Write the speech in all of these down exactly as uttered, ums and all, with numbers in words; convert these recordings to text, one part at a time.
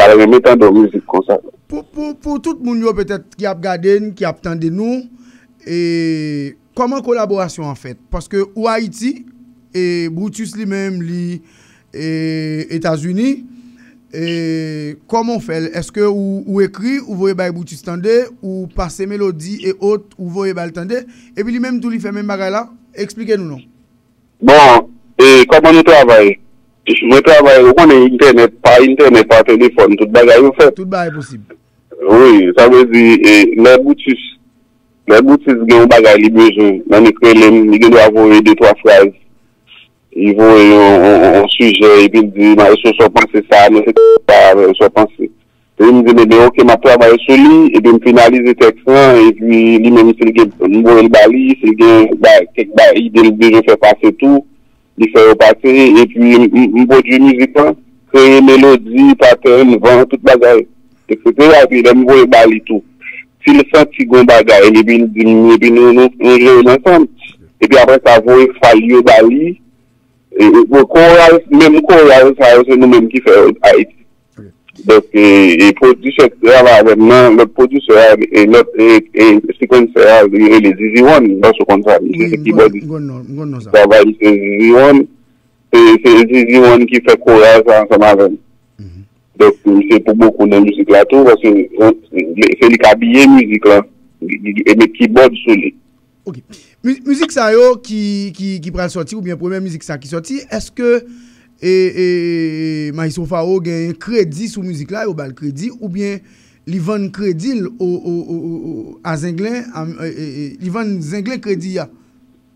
al renmen tande yon mizik konsa. Pou, pou, pou tout moun yo petèt ki ap gade n, ki ap tande nou, e, kòman kolaborasyon an fèt? Paske ou Ayiti, e Brutus li menm, li, e, Etazini. E, kòman w fè l? Èske ou, ou ekri, ou voye bay Brutus tande, ou pase melodi e ot, ou voye ba l tande, epi li menm tou li fè menm bagay la? Eksplike nou non. Bon, e kòman nou travay? Mwen travay, ou konnen, entènèt, pa entènèt, pa telefòn, tout bagay yo fèt. Tout bagay posib. Wi, sa vle di, e, lè Brutus, lè Brutus gen yon bagay li bezwen, nan nik rele m, li gen dwa voye de twa fraz. Li voye yon, yon, yon, yon sijè, epi l di, "Maestro, sa w panse sa, mwen se sa, sa w panse." Epi m di, "Ebyen, oke, m ap travay sou li," epi m finalize tèks lan, epi li menm, si l gen, m voye l ba li, si l gen ba, kèk ba, ide l bezwen fè pase tou, li fè yo pase, epi m, m, m pwodui mizik lan, kreye melodi, patèn, van, tout bagay, etsetera. Epi lè m voye ba li tou, si l santi gon bagay, epi l di m, epi nou, nou, nou jere l ansanm. Epi apre sa, voye fal yo ba li, E, e, bon, koral, menm koral sa yo, se nou menm ki fè yo Ayiti. Ok. Donk, e, e pwodisè k travay avè m nan, lòt pwodisè a, e lòt, e, e sekwensè a, li rele Zizi One, m panse w konn sa, misye se kibòdis. Wi, m konn, m konn non, m konn non sa. Travay misye Zizi One, se, se Zizi One ki fè koral sa ansanm avè m. Mhm. Donk, misye pou bokou nan mizik la tou, paske, e, se li k abiye mizik la, e met kibòd sou li. Ok. Mi- Mizik sa yo ki, ki, ki pral sòti, oubyen premye mizik sa ki sòti, èske e, e, Maestro Pharoah gen kredi sou mizik la, yo ba l kredi, oubyen li vann kredi l o, o, o, o, o, a Zenglen, a, e, e, e, li vann Zenglen kredi a?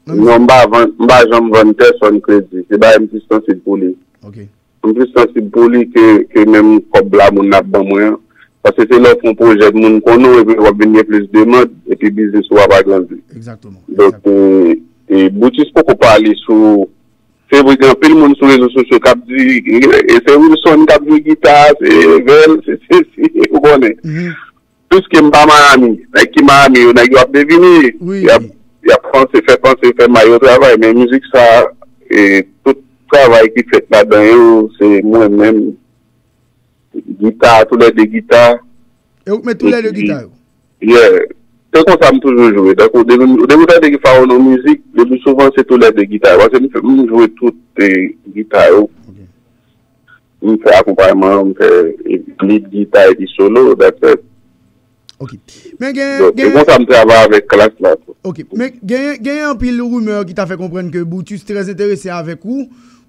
Non, m pa vann, m pa janm vann pèsonn kredi. Se bagay m plis sansib pou li. Ok. M plis sansib pou li ke, ke menm kòb la moun ap ban mwen an. Paske se lè w fè yon pwojè moun konnen w, epi w ap vin gen plis demann, epi biznis ou ap agrandi. Egzakteman. Donk, e, e, Brutus poko pale sou, se vre gen anpil moun sou rezo sosyo k ap di, e, se Wilson k ap jwe gita, se Vel, se sesi, ou konnen. Mhm. Piske m pa Miami, nèg ki Miami yo, nèg yo ap devine. Wi. Y ap, y ap panse, fè panse, fè may yo travay, men mizik sa, e, tout travay ki fèt ladan yo, se mwen menm, gita, toulède gita. E ou k met toulède gita yo? Yeah. Se konsa m toujou jwe. Tankou, depi, depi w tande Pharoah nan mizik, le pli souvan se toulède gita yo. Paske m fè, m jwe tout, e, gita yo. Ok. M fè akonpayman, m fè, e, lead gita epi solo, that's it. Ok. Men gen, Donk, e gen, konsa m travay avèk klas la tou. Ok. Men gen, gen anpil rimè ki ta fè konprann ke Brutus trè enterese avèk ou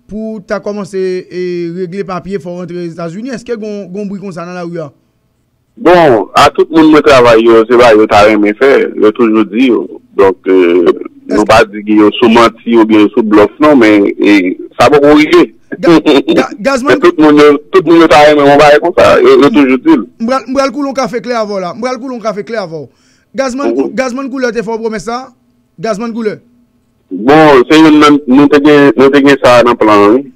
pou ta kòmanse, e, regle papye, fò w rantre Etazini. Èske gon, gon bri konsa nan lari a? Bon, a tout moun mwen travay yo, se bagay yo ta renmen fè, yo toujou di yo. Donk, e, nou pa di ki yo sou manti oubyen yo sou blòf non, men, e, sa poko rive. Ga- ga- Gazman Men tout moun yo, tout moun yo ta renmen yon bagay konsa, yo, yo toujou di l. M pral, m pral koule yon kafe klè avè w la. M pral koule yon kafe klè avè w. Gazman, Gazman Koulè te fè w pwomès sa? Gazman Koulè. Bon, se youn nan, nou te gen, nou te gen sa nan plan an, wi.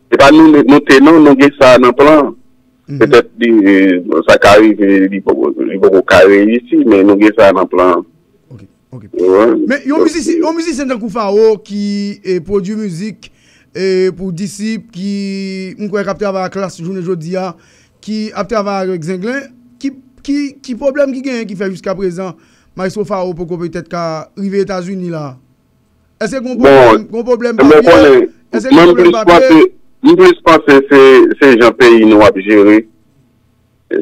Se pa nou, nou te non, nou gen sa nan plan. Mhm. Petèt li, e, sa ka rive, li poko, li poko ka reyisi, men nou gen sa nan plan an. Ok, ok. Wi. Men yon mizisyen, yon mizisyen tankou Pharoah ki, e, pwodui mizik, e, pou Disip, ki, m kwè k ap travay ak Klass jounen jodi a, ki ap travay avèk Zenglen, ki, ki, ki pwoblèm ki genyen ki fè jiska prezan Maestro Pharoah poko petèt ka rive Etazini la? Èske gon Bon, pwoblèm, gon pwoblèm men papye? Konnen, Èske gon mwen m pwoblèm plis papye? Panse, m plis panse se, se jan peyi nou ap jere.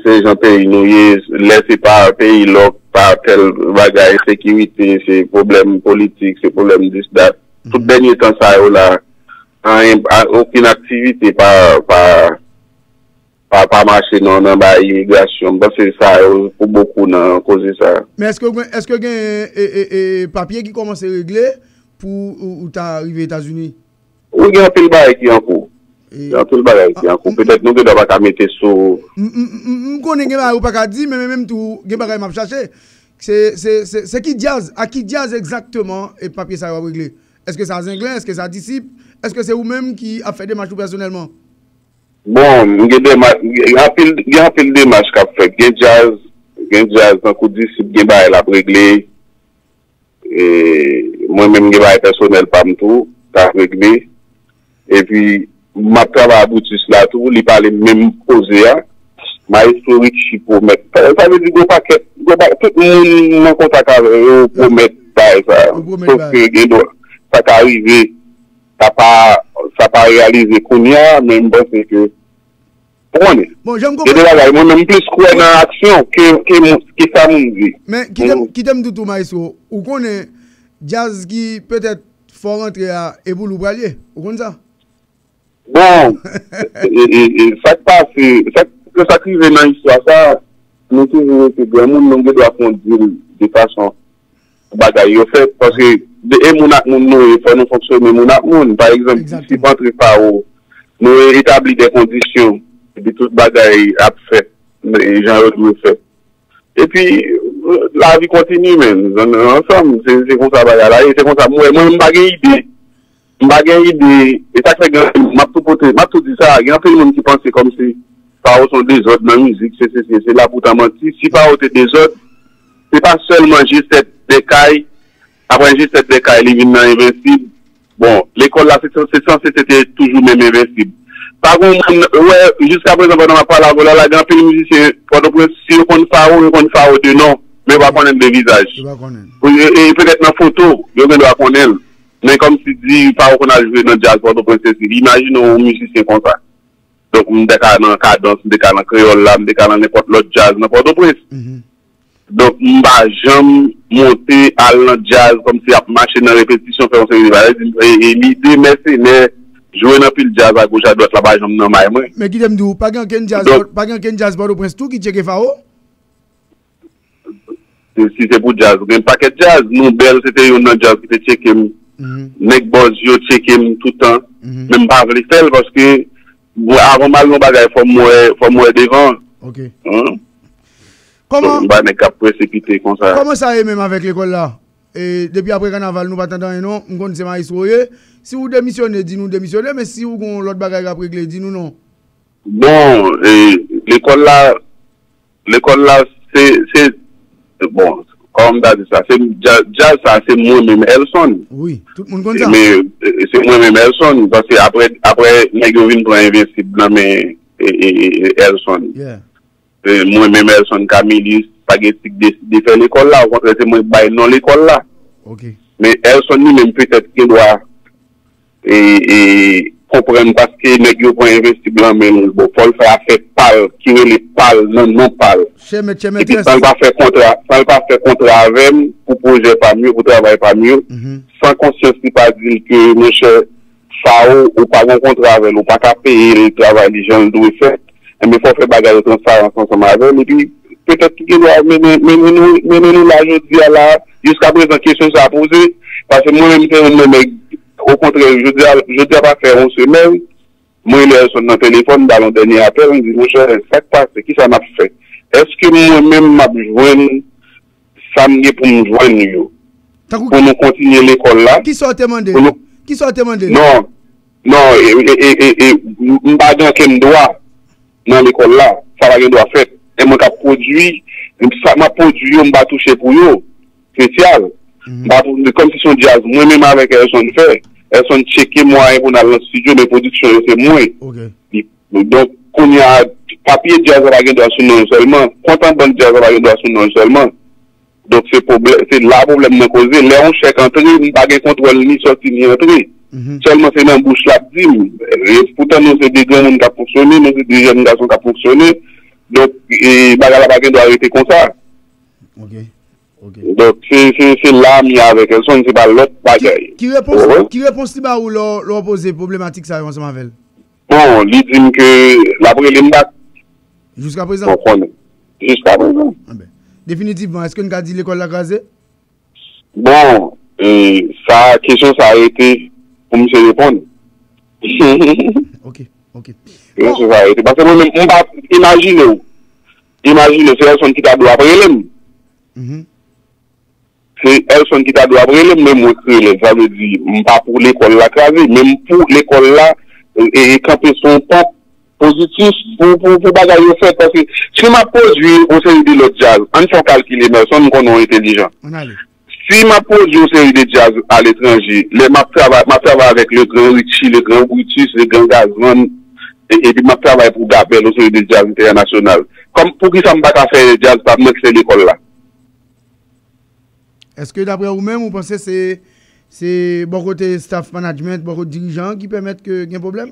Se jan peyi nou ye, lè se pa peyi lòk, pa tèl bagay, sekirite, se pwoblèm politik, se pwoblèm dis dat. Tout Mhm. dènye tan sa yo la, anyen, a- okenn aktivite pa, pa, pa, pa mache nan, nan bagay imigrasyon. M panse sa yo pou bokou nan koze sa. Men èske gen, èske gen, e, e, e, papye ki kòmanse regle pou ou, ou ta rive Etazini? Wi, gen anpil bagay ki an kou. E, Gen anpil bagay ki an kou. Petèt nou gen dwa pa ka mete sou M, m, m, m konnen gen bagay ou pa ka di, men, men menm tou, gen bagay m ap chache. Se, se, se, se ki djaz, a ki djaz egzakteman e papye sa yo ap regle? Èske sa Zenglen? Èske sa Disip? Èske se ou menm ki ap fè demach ou pèsonèlman? Bon, m gen dema- gen anpil, gen anpil demach k ap fèt. Gen djaz, gen djaz tankou Disip, gen bagay l ap regle. E, mwen menm gen bagay pèsonèl pa m tou, k ap regle. Epi, m ap travay ak Brutus la tou, li pale menm koze a. Maestro Richie pwomèt. Sa, sa vle di gwo pakèt, gwo pa, tout moun mwen kontak avè yo pwomèt bagay sa. Yo pwomèt bagay. Sof ke gen dwa, sa ka rive, sa pa, sa pa reyalize kounye a, men m panse ke, ou konnen. Bon, jan m konprann. Gen de bagay, mwen menm m plis kwè nan aksyon ke, ke, moun- ke sa moun di. Men, kite m, kite m di w tou, Maestro, ou konnen djaz ki petèt fò rantre a, e pou l ou pral ye. Ou konn sa? Bon, e, e, e, sa k pase, sa k, sa k rive nan istwa sa, nou toujou rete granmoun, nou gen dwa kondi l de fason pou bagay yo fèt, paske de, e moun ak moun nou ye, fò nou fonksyone moun ak moun. Pa egzanp, si, si p antre Faro, nou etabli de kondisyon, epi tout bagay ap fèt, e, jan yo dwe fèt. Epi, lavi kontini, men. Ansanm, se, se konsa bagay la ye, se konsa m wè. Mwen, m pa gen ide. M pa gen ide. E sa k fè gen, m ap tou pote, m ap tou di sa, gen anpil moun ki panse kòmsi Faro se yon dezòd nan mizik, se sesi, se sela, poutan manti. Si Faro te dezòd, se pa sèlman G sèt de Kay, apre G sèt de Kay, li vin nan Envensib. Bon, lekòl la, se, se sanse se te toujou menm Envensib. Pa gen moun, wè, jiska prezan, pandan m ap pale avè w la, la, gen anpil mizisyen Pòtoprens, si yo konn Faro, yo konn Faro de non, men yo pa konnen l de vizaj. Yo pa konnen l. Pou yo, e, e petèt nan foto, yo gen dwa konnen l. Men kòmsi di, Faro konn al jwe nan djaz Pòtoprens, se si. Imajine w yon mizisyen konsa. Donk, m te ka nan Kadans, m te ka nan Kreyòl la, m te ka nan nenpòt lòt djaz nan Pòtoprens. Donk, m pa janm monte al nan djaz kòmsi ap mache nan repetisyon, fè yon seri de bagay. E, e lide mèsenè, jwe nan pil djaz agoch adwat la, pa janm nan may mwen. Men kite m di w, pa gen ankenn djaz, pa gen ankenn djaz Pòtoprens tou ki tcheke Faro? Si se pou djaz, gen pakèt djaz. Noubèl se te youn nan djaz ki te tcheke m. Nèg Bòz yo tcheke m toutan. Men m pa vle fè l paske, bon, avan m al nan bagay, fò m wè, fò m wè devan. Ok. Kòman, m pa nèg k ap presipite konsa. Kòman sa ye menm avèk lekòl la? E, depi apre kanaval, nou pa tande anyen non. M konn se mayestwo w ye. Si w demisyone, di nou demisyone, men si w gen yon lòt bagay k ap regle, di nou non. Bon, e, lekòl la, lekòl la, se, se, bon, kòman m ta di sa? Se dja-, djaz sa, se mwen menm, Elson. Wi, tout moun konn sa. Men, e, se mwen menm, Elson, paske apre, apre nèg yo vin pran Envensib nan men, e, e, e, Elson. E, mwen menm, Elson Camillus, Spaghetti k deside fè lekòl la. Okontrè, se mwen k bay non lekòl la. Men Elson li menm petèt gen dwa, e, e, konprann paske nèg yo pran Envensib lan men l, bon, fò l fè afè pa l, ki rele pa l, nan non pa l. Epi san l pa fè kontra, san l pa fè kontra avè m pou pwojè pa m yo, pou travay pa m yo, san konsyans li pa di l ke, monchè, Faro, ou pa gen kontra avè l, ou pa ka peye l travay li jan l dwe fèt, enben fò w fè bagay yo transparans ansanm avè l, epi petèt ki gen dwa mennen, mennen nou, mennen nou la jodi a la, jiska prezan kesyon sa a poze, paske mwen menm se youn nan nèg, okontrè, jodi a, jodi a pa fè yon semèn, mwen rele Elson nan telefòn, m ba l yon dènye apèl, m di, monchè, sa k pase, kisa n ap fè? Èske mwen menm m ap jwenn sa m gen pou m jwenn yo. Pou nou kontinye lekòl la. Kisa w te mande l? Kisa w te mande l? Non, non, e, e, e, e, e, m, m pa gen okenn dwa nan lekòl la. Sa pa gen dwa fèt. E mwen k ap pwodui, sa m ap pwodui yo, m pa touche pou yo. Espesyal. M pa pou, kòmsi se yon djaz, mwen menm avèk Elson fè. Elson tcheke mwayen pou n al nan estidyo, men pwodiksyon yo se mwen. Li, donk, kounye a, papye djaz la pa gen dwa sou non l sèlman. Kont an bank djaz la pa gen dwa sou non l sèlman. Donk, se pwoblè-, se la pwoblèm nan koze. Lè yon chèk antre, m pa gen kontwòl ni sòti ni antre. Sèlman se nan bouch l ap di m. E poutan nou se de granmoun k ap fonksyone, nou se de jèn gason k ap fonksyone. Donk, e, bagay la pa gen dwa rete konsa. Donk, se, se, se la m ye avèk Elson, se pa lòt bagay. Ki, ki repons, ki repons li ba ou lè w, lè w poze pwoblematik sa yo ansanm avè l? Bon, li di m ke l ap rele m back. Jiska prezan? Bon, konnen. Jiska prezan. Anben. Definitivman, èske n ka di lekòl la kraze? Bon, e, sa, kesyon sa rete pou misye reponn. Ok, ok. Kesyon sa rete. Paske mwen menm, m pa, imajine w. Imajine w, se Elson ki ta dwe ap rele m. Se Elson ki ta dwe ap rele m, men mwen k rele l. Sa vle di, m pa pou lekòl la kraze, men m pou lekòl la, e, e, kanpe sou yon pant pozitif pou, pou, pou bagay yo fèt. Paske si m ap pwodui yon seri de lòt djaz, ann fè yon kalkil, Emerson, m konnen w entelijan. Si m ap pwodui yon seri de djaz aletranje, lè m ap travay, m ap travay avèk le gran Richie, le gran Brutus, le gran Gazman, e, epi m ap travay pou Gabel, yon seri de djaz entènasyonal. Kòm, poukisa m pa ka fè djaz pa m nan ki se lekòl la? Èske daprè ou menm, ou panse se, se bò kote staff management, bò kote dirijan an ki pèmèt ke gen pwoblèm?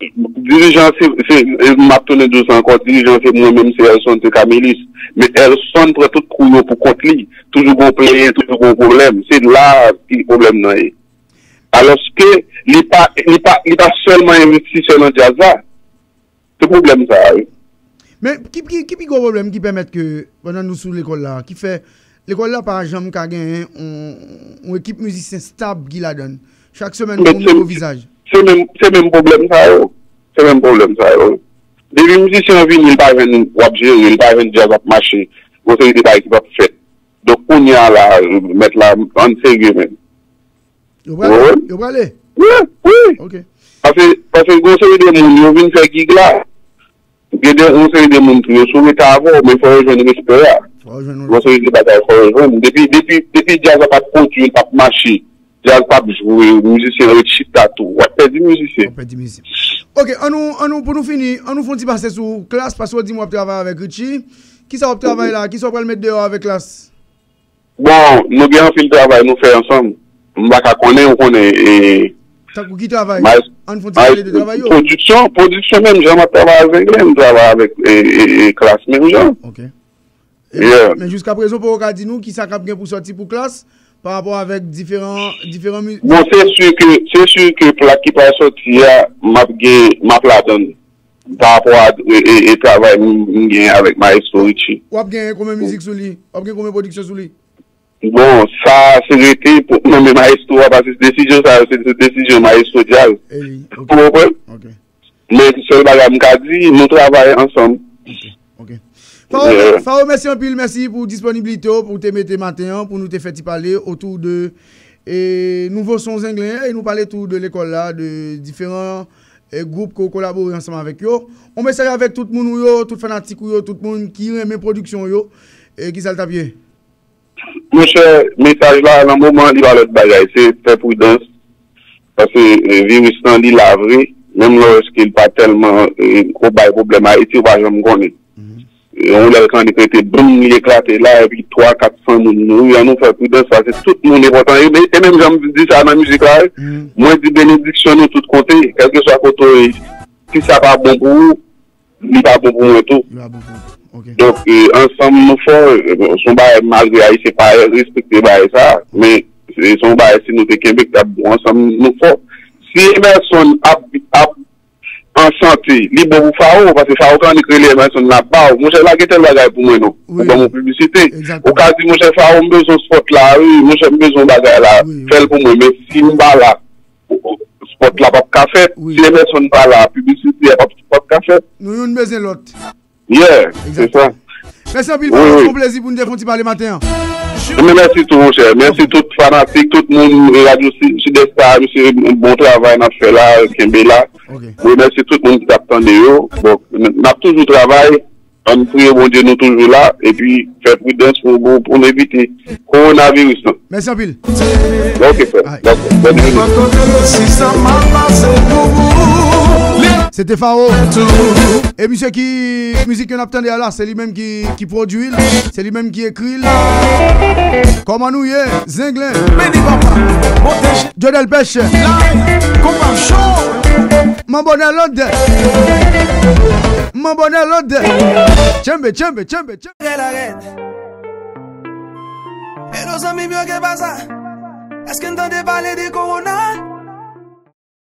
Dirijan se, se, e, m ap tounen di w sa ankò, dirijan se mwen menm, se Elson, se Camelis. Men Elson pran tout kou yo pou kont li. Toujou gon plenyen, toujou gon pwoblèm. Se la ki pwoblèm nan ye. Alòske li pa, li pa, li pa sèlman envestisè nan djaz la. Se pwoblèm sa a, wi. Men ki, ki, ki pi gwo pwoblèm ki pèmèt ke, pandan nou sou lekòl la, ki fè lekòl la pa janm ka genyen yon, yon ekip mizisyen stab ki ladan l? Chak semèn, men gon se, nouvo vizaj. Se menm, se menm pwoblèm sa yo. Se menm pwoblèm sa yo. Depi mizisyen an vini, li pa jwenn w ap jere, li pa jwenn djaz ap mache. Gon seri de bagay ki p ap fèt. Donk, kounye a la, mèt la, ann serye menm. Yo prale? Wi. Yo prale? Wi, wi. Ok. Paske, paske gon seri de moun, yo vin fè gig la. Gen de, yon seri de moun tou, yo sou reta avè w, men fò yo jwenn respè a. Fò yo jwenn yon respè. Yon seri de bagay fò yo jwenn. Depi, depi, depi djaz la p ap pwodui, l p ap mache, djaz p ap jwe, mizisyen yo ret chita tou, w ap pèdi mizisyen. W ap pèdi mizisyen. Ok, an nou, an nou, pou nou fini, an nou fè yon ti pase sou Klass, paske w di m w ap travay avèk Richie. Kisa w ap travay la? Kisa w pral met deyò avèk Klass? Bon, nou gen anpil travay nou fè ansanm. M pa ka konnen, ou konnen, e, Tankou ki travay? Ann fè yon ti pale de travay yo. Pwodiksyon, pwodiksyon menm jan m ap travay ak Zenglen, m travay avèk, e, e, e, Klass menm jan. Ok. E, yeah. Men jiskaprezan, ou poko ka di nou kisa k ap gen pou sòti pou Klass pa rapò avèk diferan, diferan mi- Bon, se si ke, se si ke plak ki pral sòti a, m ap gen, m ap ladan l. Pa rapò a, e, e, e, travay m, m gen avèk Maestro Richie. W ap gen konbyen mizik sou li? W ap gen konbyen pwodiksyon sou li? Bon, sa se rete pou, nan men Maestro a, paske desizyon sa yo, se, se desizyon Maestro Jazz. Ou konprann? Ok. Men sèl bagay m ka di, nou travay ansanm. Ok, ok. Fao, Fao, mèsi anpil, mèsi pou disponiblite w, pou w te mete maten an, pou nou te fè ti pale otou de, e, nouvo son Zenglen, e nou pale tou de lekòl la, de diferan, e, gwoup ke w kolabore ansanm avèk yo. On mesaj avèk tout moun ou yo, tout fanatik ou yo, tout moun ki renmen pwodiksyon w yo, e, kisa l t ap ye? Monchè, mesaj la, nan moman an, li pa lòt bagay, se fè pridans, paske, e, viris lan, li la vre, menm lòske li pa tèlman, e, ko bay pwoblèm Ayiti, ou pa janm konnen. E, yon lè l kannik rete boum, li eklate la, epi twa, kat san moun mouri, an nou fè pridans, paske tout moun enpòtan, e, e menm jan m di sa nan mizik la, wi, mwen di benediksyon nou tout kote, kèlkeswa kote w ye, si sa pa bon pou ou, li pa bon pou mwen tou. Li pa bon pou ou tou. Ok. Donk, e, ansanm nou fò, e, bon, se yon bagay malgre Ayisyen pa respekte bagay sa, men se, se yon bagay si nou te kenbe k t ap bon ansanm nou fò. Si Emerson ap, ap an sante, li bon pou Fao, paske Fao kannik rele Emerson l ap ba w. Monchè, lage tèl bagay pou mwen non. Ou ban m yon piblisite. Ou ka di, monchè Fao, m bezwen spòt la, wi, monchè, m bezwen bagay la, fè l pou mwen. Men si m pa la, spòt la p ap ka fèt. Si Emerson pa la, piblisite a p ap, p ap ka fèt. Nou youn bezwen lòt. Yeah, se sa. Mèsi anpil, Fao. Se yon plezi pou nou te fè yon ti pale maten an. Men mèsi tou, monchè. Mèsi tout fanatik, tout moun, e, Radyo Sid, Sidès la, mesye, bon travay n ap fè la, kenbe la. Mwen remèsye tout moun ki t ap tande yo. Bon, n, n ap toujou travay. Ann priye Bondye nou toujou la, epi fè pridans pou, pou, pou n evite kowonaviris lan. Mèsi anpil. Ok, frè. Dakò. Bòn jounen. Se te Fao. E misye ki, mizik ke n ap tande a la, se li menm ki, ki pwodui l, se li menm ki ekri l. Kòman nou ye? Zenglen. Jodel Pèch. Manbo nan lòd. Manbo nan lòd. Tchenbe, tchenbe, tchenbe, tchenbe. Rèd, rèd. Hello, zanmi m yo, ke pasa? Èske n tande pale de kowona?